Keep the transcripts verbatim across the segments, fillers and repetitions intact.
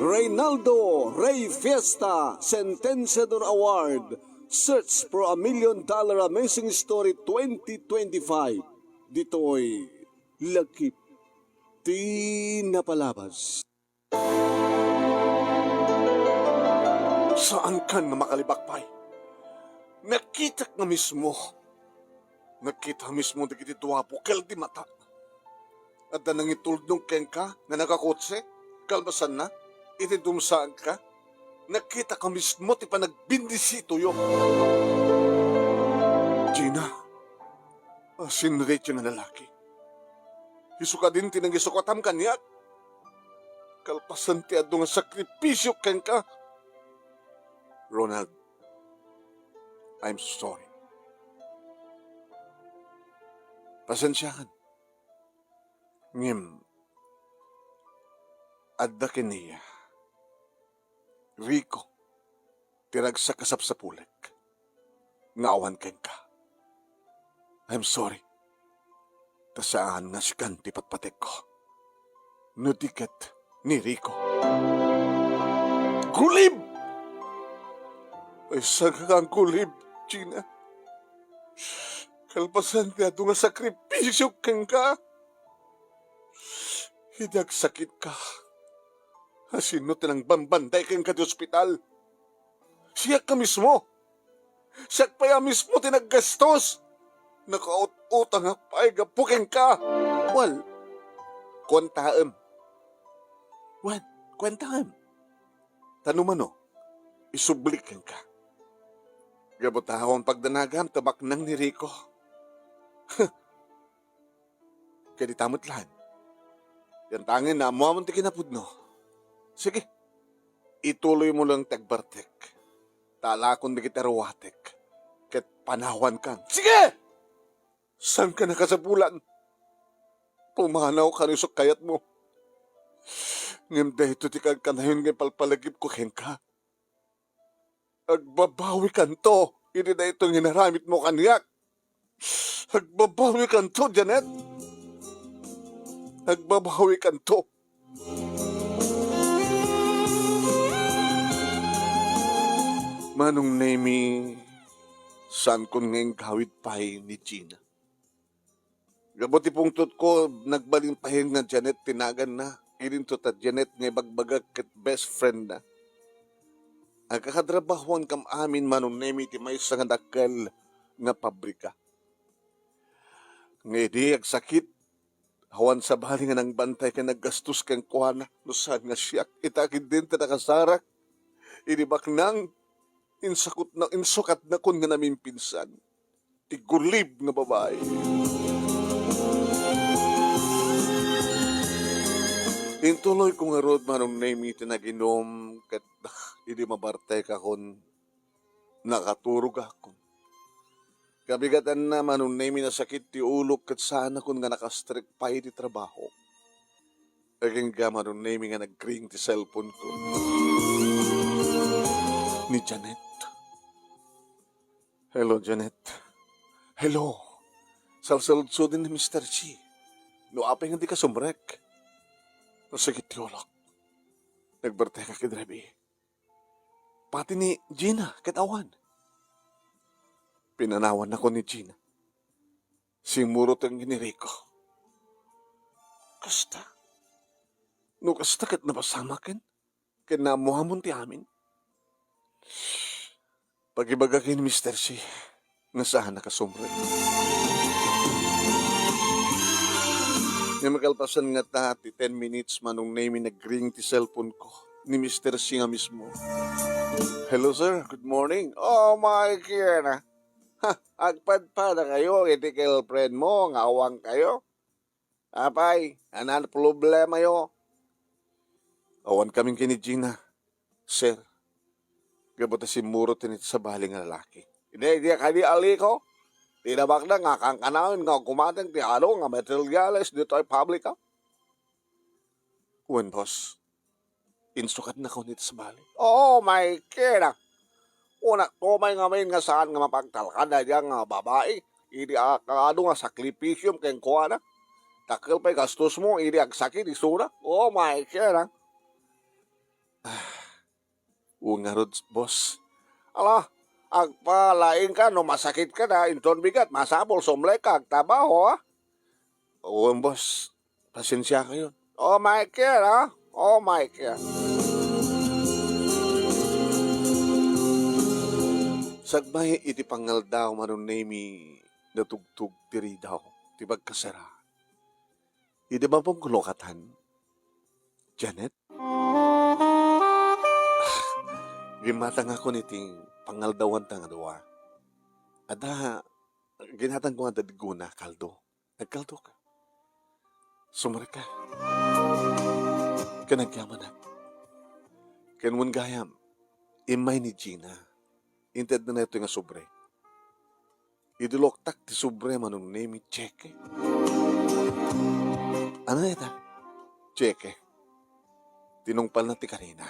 Reynaldo Rey Fiesta Sentenciador Award, Search for a Million Dollar Amazing Story twenty twenty-five. Ditoy lakip ti napalabas. Saankan nga makalibak pay. Nakitak nga mismo. Nakita mismo dagiti dua bukel ti mata. Adda nangitulnog kenka nga nagakotse, kalpasanna, iti dumsaanka, nakita ka mismo ti panagbindisitoyo. Gina, asin rachel nga lalaki. Isu kadin ti nangisukatam kaniak. Kalpasan ti adu nga sakripisio kenka. Ronald, I'm sorry. Pasensiakan. Ngem, adda ken ni Rico ti ragsak a sapsapulek nga awan kenka. I'm sorry. Ta saan nga sikan ti patpatekko. No di ket ni Rico. Gulib! Ay, saan ka gulib, Gina? Kalpasan ti adu nga sakripisio kenka. Idi agsakitka, asino ti nangbambanday kenka ti ospital? Siak ka mismo. Siak pay a mismo ti naggastos. Nakaut-utang pay gapu kenka. Well, kuentaem. Well, kuentaem. Ta no mano, isubli kenka. Gapu ta awan pagdanagam ta baknang ni Rico. Ket ita met laeng. Dian tangen naammoamon ti kinapudno. Sige, ituloymo laeng ti agbartek. Ta alakon dagiti aruatek. Ket panawankan. Sige! Saanka a kasapulan? Pumanawka no isu kayatmo. Ngem daytoy ti kankanayon nga ipalpalagipko kenka. Agbabawikanto iti daytoy nga inaramidmo kaniak. Agbabawikanto, Janet. Agbabawikanto. Manong Nemi, saankon nga inggawid pay ni Gina. Gapu ti pungtotko, nagbalin pay nga Janet ti naganna. Idinto ta Janet nga ibagbagak ket best friend na. Agkakatrabahoankam amin, Manong Nemi, iti maysa nga dakkel nga pabrika. Nga idi agsakit, awan sabali nga nangbantay ken naggastos kenkuana, no saan nga siak ita ketdin ti nakasarak. Idi baknang, insakutna, insukatnakon nga namimpinsan ti gulib nga babai. Intuloyko ngarud, Manong Nemi, ti naginum ket idi mabartekakon, nakaturogakon. Kabigatanna, Manong Nemi, nasakit ti ulok ket saanakon nga nakastrek pay ti trabaho. Agingga, Manong Nemi, nga nagring ti cellphone ko. Ni Janet. Hello, Janet. Hello. Salsaludsodin ni Mister Chi. No apay nga dika sumrek? Nasakit ti ulok. Nagbartekak idi rabii. Pati ni Gina ket awan. Pinanawannakon ni Gina. Simmurot ni Rico. Kasta? No kasta ket napasamaken? Ket naammoamon ti amin? Pagibaga ken Mister Chi nga saan a kasumrek. Nga makalpasan ngata ti ten minutes, Manong Nemi, nagring ti cellphone ko ni Mister Chi nga mismo. "Hello, sir. Good morning." "Oh, my God. Ha, agpadpadakayo iti girlfriend mo nga awan kayo? Apay, anan problemayo?" "Awan kamin ken ni Gina, sir." Gapu ta simmurot iti sabali nga lalaki. "Idi, idi kadi aliko? Ti nabaknang nga kankanayon nga agkumateng ti adu nga materyales ditoy pabrika?" "Wen, boss. Insukatnakon iti sabali." "Oh, my God. Kunak to pay ngamin nga saan nga mapagtalkan daydiay nga babai. Idi a-, adu nga sakripisiom kenkuana. Dakkel pay gastos mo, idi agsakit isuna. Oh, my God. Ah, wen ngarud, boss. Ala, agpalaing ka no masakit ka na, inton bigat, masapul sumlek ka, agtrabaho, ah. Wen, boss. Pasensia kayon. Oh my God, ah. Oh my God. Sakbay iti pangaldaw, Manong Nemi, natugtog ti ridaw ti pagkasera. Idi mapunglo katan, Janet? Gimmatangakon iti pangaldawanta nga dua. Adda, ginatangko nga dadiguna, kaldo. Nagkaldo ka. Sumrek ka. Ken agyamanak. Ken wen gayam, immay ni Gina. Intedna daytoy nga sobre. Idi luktak ti sobre, Manong Nemi, tseke. Ania dayta? Tseke. Tinungpalna ti karina.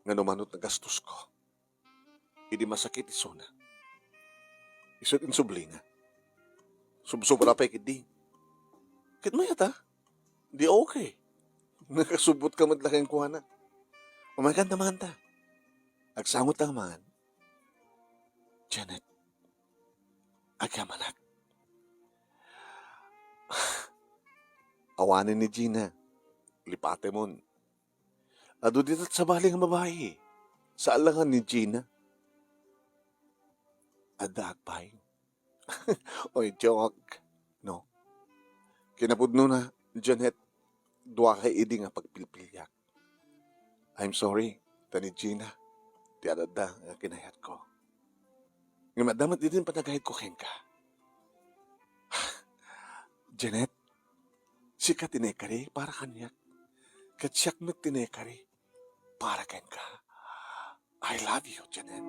Nga no manot nagastosko. Idi masakit isuna. Isut' insublina. Subsobra pay ketdi. Ket mayat a? Di okay. Nakasubbot ka met la kenkuana. Umaykan ta mangan ta. Agsangot ta nga mangan. Janet, agyamanak. Awanen ni Gina. Lipatemon. Adu dita sabali nga babai. Saan la nga ni Gina. Adda agpaay. Oy, joke. No? Kinapudnona, Janet, dua kay idi nga pagpilpiliak. I'm sorry, ta ni Gina, ti adda nga kinayatko. Ngem adda met idin panagayko kenka. Janet, sika ti naikari para kaniak. Ket siak met ti naikari para kenka. I love you, Janet.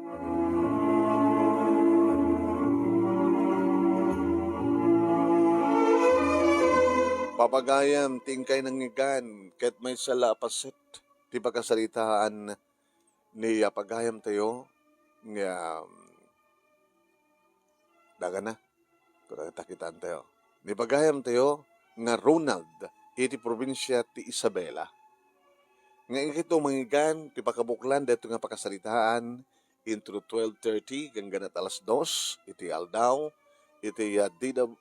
Pagayam ti inkay nangngegan, ket maysa la a paset ti pakasaritaan ni pagayamtayo nga, dagana. Kunana ta kitaentayo. Ni pagayamtayo nga Ronald iti probinsia ti Isabela. Nga inkay to mangngeggan ti pakabuklan daytoy nga pakasaritaan intro twelve thirty hanggan alas dos iti aldaw iti, ah, D W,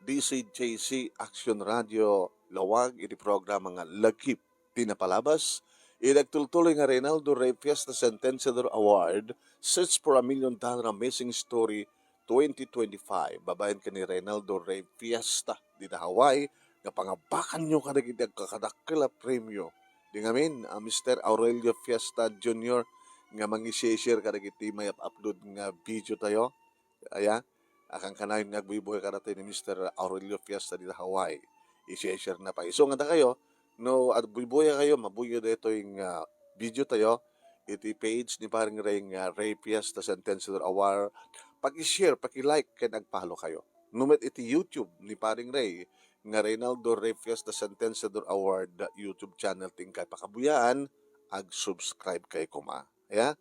D C J C Action Radio Lawag iti programa nga Lagip ti Napalabas, iti agtultuloy nga Reynaldo Rey Fiesta Sentenciador Award, Search for a Million Dollar Amazing Story twenty twenty-five, babaen ken ni Reynaldo Rey Fiesta dita Hawaii, nga pangabakanyo kadagiti agkakadakkel a premio. Di ngamin, a Mister Aurelio Fiesta Junior nga mangi-share kadagiti mayap-upload nga video tayo. Aya, a kankanayon nga agbuybuya kadatoy ni Mister Aurelio Fiesta dita Hawaii. I-share na pay. So, nga dakayo, no, agbuybuya kayo, mabuyo daytoy nga video tayo, iti page ni Paring Ray nga Ray Fiesta Sentenciador Award. Paki-share, paki-like, ken ag-follow kayo. No met iti YouTube ni Paring Ray nga Reynaldo Ray Fiesta Sentenciador Award YouTube channel ti inkay pakabuyaan, ag-subscribe kayo koma. Aya?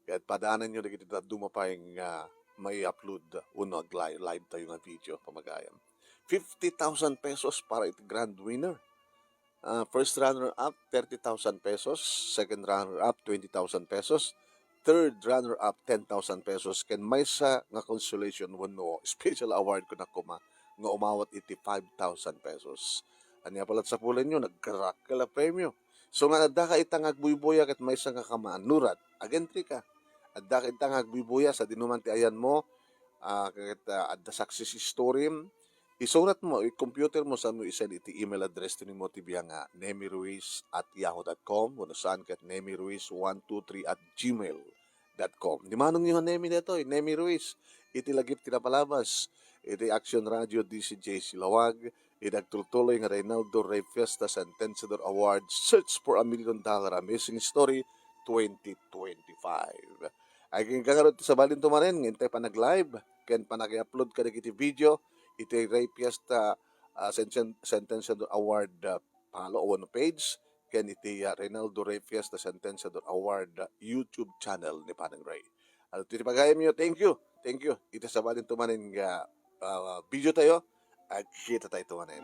Ket padaananyo dagiti dadduma pay nga mai-upload wenno agli-, live tayo nga video, pamagayam. Fifty thousand pesos para iti grand winner. Ah, first runner-up, thirty thousand pesos. Second runner-up, twenty thousand pesos. Third runner-up, ten thousand pesos. Ken maysa nga consolation wenno special award kuna koma nga umawat iti five thousand pesos. Ania pay la ti sapulenyo, nagkarakkel a premio. So nga adda ka ita nga agbuybuya ket maysa nga kamanurat, ag-entry ka. Adda ka ita nga agbuybuya sadino man ti ayanmo, ah, ket, ah, adda success story, isurat mo, i-computer mo, saan mo i-send iti email address ti nimo ti biag nga nemiruiz at yahoo dot com, wenno saan ket nemiruiz one two three at gmail dot com. Di manongyo nga Nemi daytoy, Nemi Ruiz, iti lagip ti napalabas iti Action Radio D C J C Lawag, iti agtultuloy nga Reynaldo Rey Fiesta Sentenciador Award, Search for a Million Dollar Amazing Story twenty twenty-five. Agingga ngarud ti sabalin to manen nga intay panag-live ken panag-upload kadagiti video iti Rey Fiesta, ah, Sen-, Sen-, Sentenciador Award, ah, follow wenno page ken iti, ah, Reynaldo Rey Fiesta Sentenciador Award, ah, YouTube channel ni Paring Ray. At iti pagayamyo, thank you. Thank you. Iti sabalin to manen nga, ah, video tayo. Agkita tayo to manen.